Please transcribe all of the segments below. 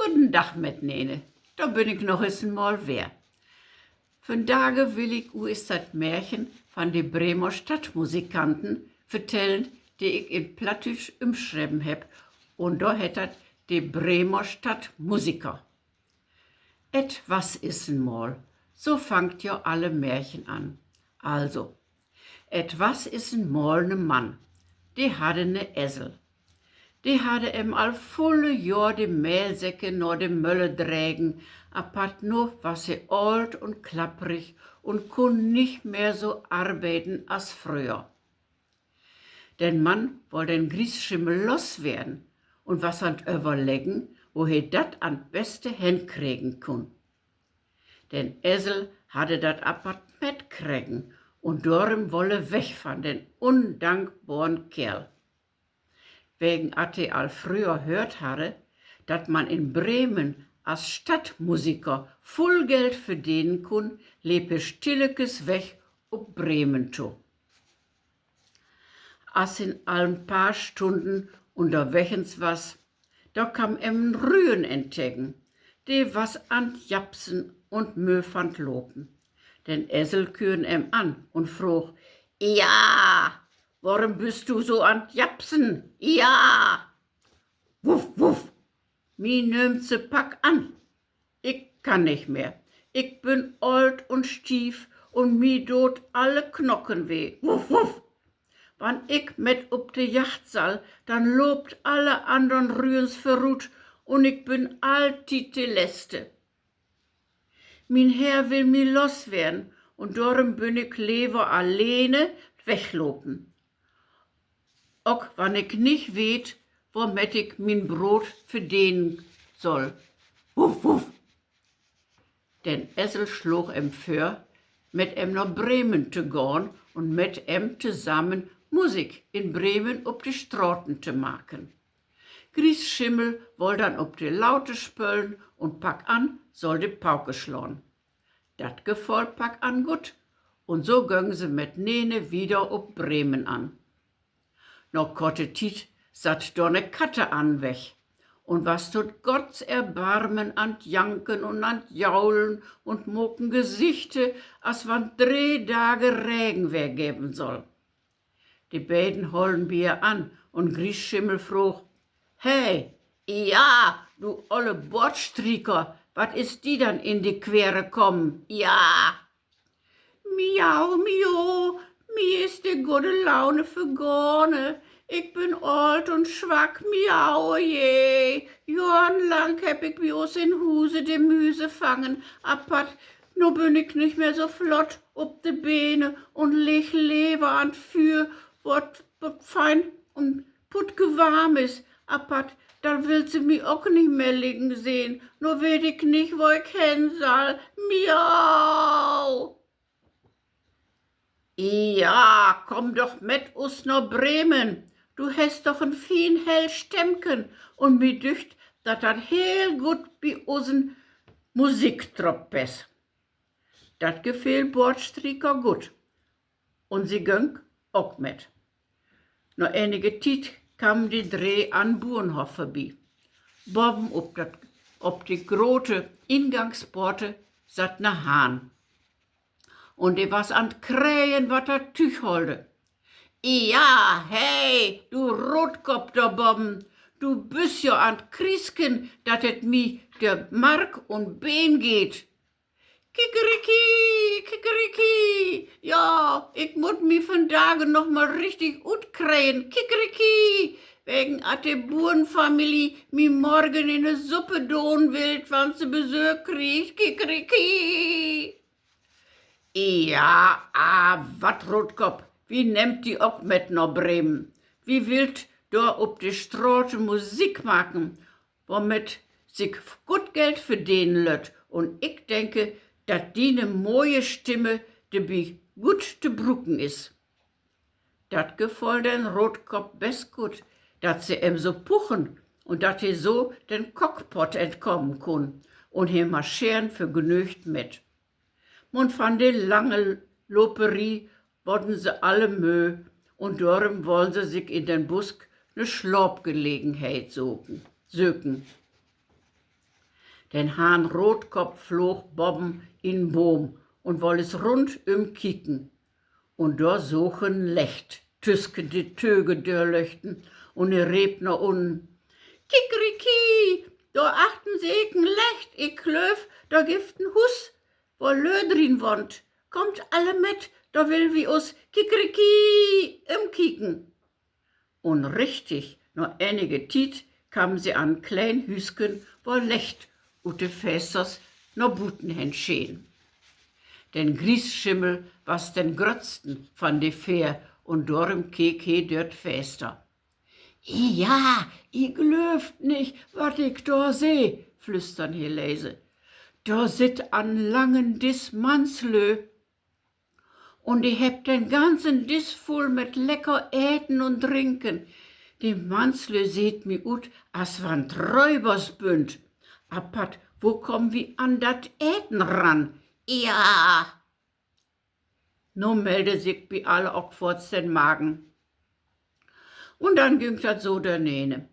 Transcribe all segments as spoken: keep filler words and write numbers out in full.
Goden Dag metnene, dor bün ik noch is en Mal weer. Vandage will ik u is dat Märchen van de Bremer Stadtmusikanten vertellen, de ik in Plattdüütsch ümschreven hebb, un dor hett dat De Bremer Stadtmusiker. Et was is en Mal, so fangt ja alle Märchen an. Also, et was is en Mal ne Mann, de hadde ne Esel. De hadde em al vulle Johr de Mehlsäcke na de Mölle dregen, apatt nu was he oolt un klapprig un kunn nich mehr so arbeiden as fröher. Den Mann woll den Griesschimmel loswerden un was an't Överleggen, wo he dat an't beste henkriegen kunn. Den Esel hadde dat apatt metkregen un dorüm woll he weg van den undankbaren Keerl. Wegen at he al fröher höört hadde, dat man in Bremen as Stadtmusiker vull Geld verdenen kunn, leep he stillekes weg up Bremen to. As he al en paar Stunden unnerwegens was, dor kamm em en Rüen entegen. De was an't Japsen un möö van't Lopen. Den Esel küern em an un froog: Ja, worüm büst du so an't Japsen? Ja! Wuff, wuff! Mi nöömt se pack an. Ik kann nich mehr. Ik bün oolt un stief un mi doot alle Knaken weh. Wuff, wuff! Wann ik met up de Jacht sall, denn loopt alle annern Rüens vörut un ik bün alltied de Leste. Mien Herr will mi loswerden un dorüm bün ik lever allene weglopen, ok wann ik nich weet, wormet ik mien Broot verdenen sall. Wuff, wuff! Den Esel sloog em vör, met em na Bremen to gahn un met em tosamen Musik in Bremen up de Straten to maken. Griesschimmel woll denn up de Laute spölen un Pack an soll de Pauke slaan. Dat gefoll Pack an gutt, un so göng se metnene wieder up Bremen an. Na korte Tied satt dor ne Katte an'n Weg un was to't Gottserbarmen an't Janken un an't Jaulen un maken Gesichte, as wann't dree Dage Regenweer geven soll. De beiden hollen bi ehr an un Griesschimmel froog: He, ja, du olle Boortstrieker, wat is di denn in de Quere kamen? Ja! Miau, miau, mi is de gode Laune vergahne. Ik bün oolt un swack, miau, je. Johrenlang hebb ik bi us in Huse de Müse fangen, apatt nu bün ik nich mehr so flott up de Bene un ligg lever an't Füer, wo 't fein un puttgewarm is. Apatt, dat willt se mi ok nich mehr liggen sehn. Nu weet ik nich, wo ik hen sall. Miau! Ja, komm doch met us na Bremen. Du hest doch en fien hell Stemmken un mi dücht, dat dat heel gutt bi usen Musiktropp passt. Dat gefeel Boortstrieker gutt, un se göng ok met. Na enige Tied kamen de dree an'n Burenhoff vörbi. Boven op dat, op de grote Ingangspoorte satt ne Hahn. Un de was an't Kreien, wat dat Tüüg holde. Ja, he, du Rootkopp dor boven, du büst jo an't Kriesken, dat et mi dör Mark un Been geiht. Kikeriki, kikeriki. Ja, ik mutt mi vandage noch mal richtig utkreien. Kikeriki. Wegen at de Burenfamilie mi morgen in de Suppe doon willt, wann se Besöök kriegt. Kikeriki. Ja, ah, wat, Rootkopp, wi nehmt di ok met na Bremen. Wi willt dor op de Strate Musik maken, wormet sik guot Geld verdenen lött, un ik denke, dat diene moje Stimme dorbi guot to bruken is. Dat gefoll den Rootkopp best guot, dat se em so puchen, un dat he so den Kockpott entkamen kunn, un he marscheren vergnöögt met. Man van de lange Loperie worden se alle möö, un dorüm wollen se sik in den Busk ne Slaapgelegenheit söken. En Hahn Rootkopp floog boven in'n Boom un woll es rundüm kieken. Un dor soog he en Lecht tüsken de Töge dörlöchten, un he reep na unnen: Kikeriki, dor achtern seeg ik en Lecht, ik glööv, dor gifft en Huus, wo Lö drin wahnt. Kaamt alle mit, dor will wi us Kikeriki ümkieken. Un richtig, na enige Tiet kamen se an en kleen Hüüsken, wo Lecht ut de Fensters na buten hen scheen. Den Griesschimmel was den gröttsten van de veer, un dorüm keek he dör 't Fenster. Ja, ji glöövt nich, wat ik dor seh, flüstern he lese. Dor sitt an langen Disch Mannslö, un de hebbt den ganzen Disch vull mit lecker Eten un Drinken. De Mannslö seht mi ut, as wann 't Rövers bünt. Apatt, wo kaamt wi an dat Eten ran? Ja! Nu mellte sik bi alle ok foorts den Magen. Un denn güng dat so dörnene.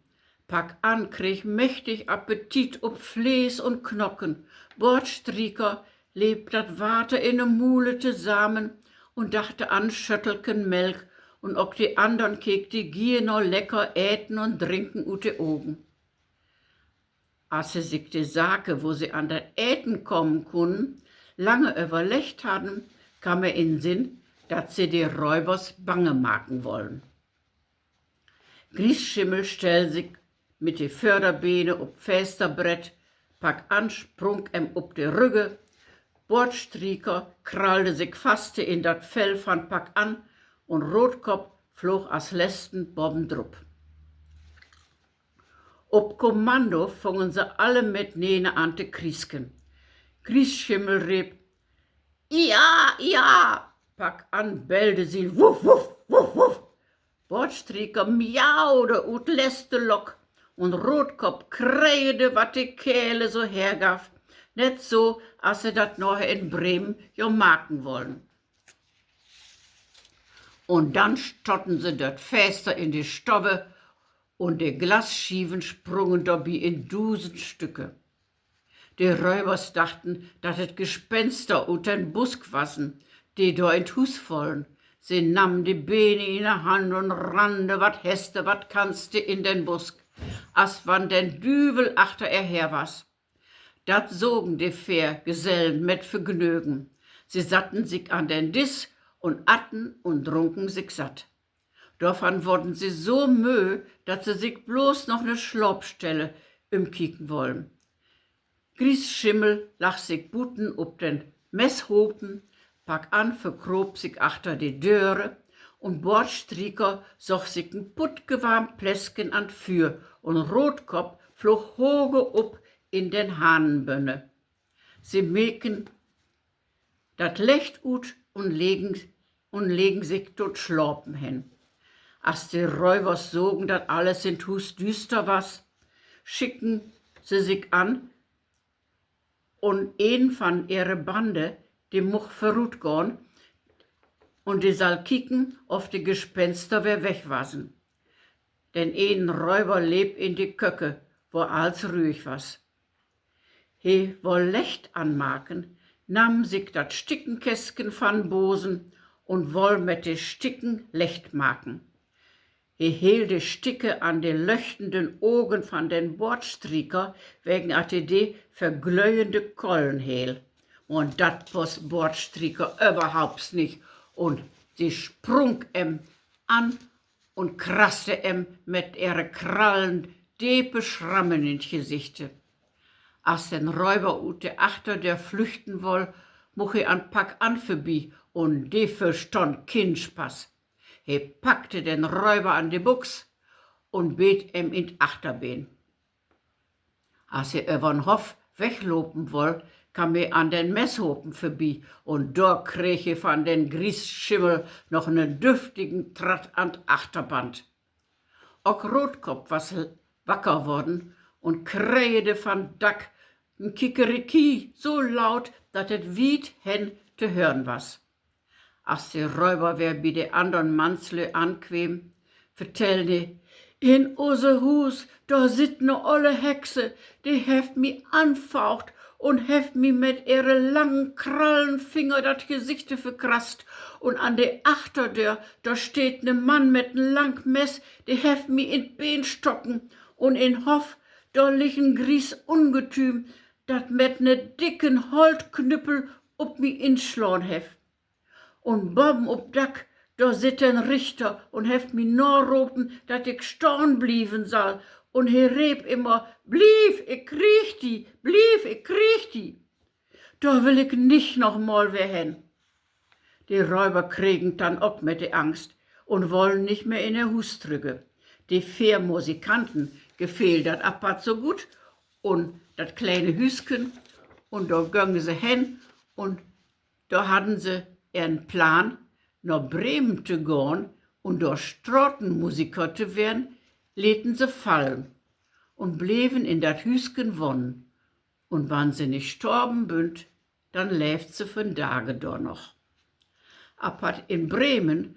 Pak an kreeg mächtig Appetit op Fleesch un Knaken. Boortstrieker leep dat Water in de Mule tosamen un dachte an Schöttelken Melk, un ok de annern keek de gier na lecker Eten un Drinken ut de Ogen. As se sik de Sake, wo se an dat Eten kamen kunnen, lange överleggt hadden, kamm ehr in Sinn, dat se de Rövers bange maken wollen. Griesschimmel stell sik mit de Vörderbene op Fensterbrett, Pak an sprung em op de Rügge, Boortstrieker krallde sik faste in dat Fell van Pak an un Rootkopp floog as lesten bovendrup. Op Kommando fungen se alle mitnene an to kriesken. Griesschimmel reep: Ja, ja! Pak an bellde sien Wuff, wuff, wuff, wuff. Boortstrieker miaude ut leste Lock un Rootkopp kreihde, wat de Kehle so hergaff, nett so, as se dat naher in Bremen jo maken wollen. Un dann stotten se dör 't Fenster in de Stove un de Glasschieven sprungen dorbi in dusend Stücke. De Rövers dachten, dat et Gespenster ut den Busk wassen, de dor in 't Huus follen. Se nahmen de Bene in de Hand un rannde, wat heste, wat kannste, in den Busk, as wann den Düvel achter ehr her was. Dat sogen de veer Gesellen met Vergnögen. Se satten sik an den Disch un aten un drunken sik satt. Dorvan worden se so möö, dat se sik blots noch 'ne Slaapstelle ümkieken wollen. Griesschimmel lag sik buten op den Messhopen, Pak an verkroop sik achter de Döre un Boortstrieker soch sik en puttgewarm Pläsken an 't Füer un Rootkopp floog hoge op in den Hahnenbönne. Se meken dat Lecht ut un legen, un legen sik to 't Slapen hen. As de Rövers sogen, dat alles in 't Huus düster was, schicken se sik an, un een van ehre Bande, de much vörutgahn, un de sall kieken, of de Gespenster weer weg wassen. Den enen Röver leep in de Köke, wo alls ruhig was. He woll Lecht anmaken, nahm sik dat Stickenkästken van Bosen un woll met de Sticken Lecht maken. He heel de Sticke an de löchtenden Ogen van den Boortstrieker, wegen at he de för glöhende Kollen heel. Un dat pass Boortstrieker överhaupt nich, un se sprung em an un kratzte em met ehre Krallen depe Schrammen in 't Gesichte. As den Röver ut de Achterdöör flüchten woll, much he an Pak an vörbi, un de verstunn kien Spaß. He packte den Röver an de Buchs un beet em in 't Achterbeen. As he över 'n Hoff weglopen woll, kamm he an den Messhopen vörbi, un dor kreeg he van den Griesschimmel noch 'nen düftigen Tratt an 't Achterband. Ok Rootkopp was wacker worden un kreihde van 't Dack en Kikeriki, so laut, dat et wiet hen to hören was. As de Röver weer bi de annern Mannslö ankweem, vertellde he: In use Huus, dor sitt 'ne olle Hexe, de hefft mi anfaucht un hefft mi mit ehre langen, krallen Finger dat Gesichte verkratzt. Un an de Achterdöör, dor steiht 'ne Mann mit en lang Mess, de hefft mi in't Been stocken. Un in Hoff, dor liggt en gries Ungetüm, dat mit 'ne dicken Holtknüppel op mi inslahn hefft. Un boven op Dack, dor sitt en Richter un hefft mi naropen, dat ik stahn blieven sall. Un he reep immer: Bliev, ik krieg di! Bliev, ik krieg di! Dor will ik nich noch mal weer hen. De Röver kregen 't denn ok mit de Angst un wollen nich mehr in ehr Huus trügge. De veer Musikanten gefeel dat apatt so goot un dat kleine Hüüsken, un dor göngen se hen, un dor hadden se ehren Plan, na Bremen to gahn un dor Stratenmusiker to weern, leten se fallen un bleven in dat Hüüsken wohnen. Un wann se nich storven bünt, denn leevt se vandage dor noch. Apatt in Bremen,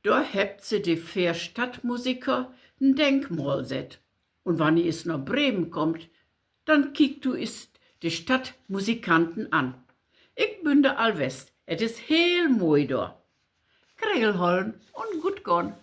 dor hebbt se de veer Stadtmusiker en Denkmal sett. Un wann du is na Bremen kummst, denn kiek du is de Stadtmusikanten an. Ik bün dor al west, et is heel moi dor. Kregel hollen un goot gahn.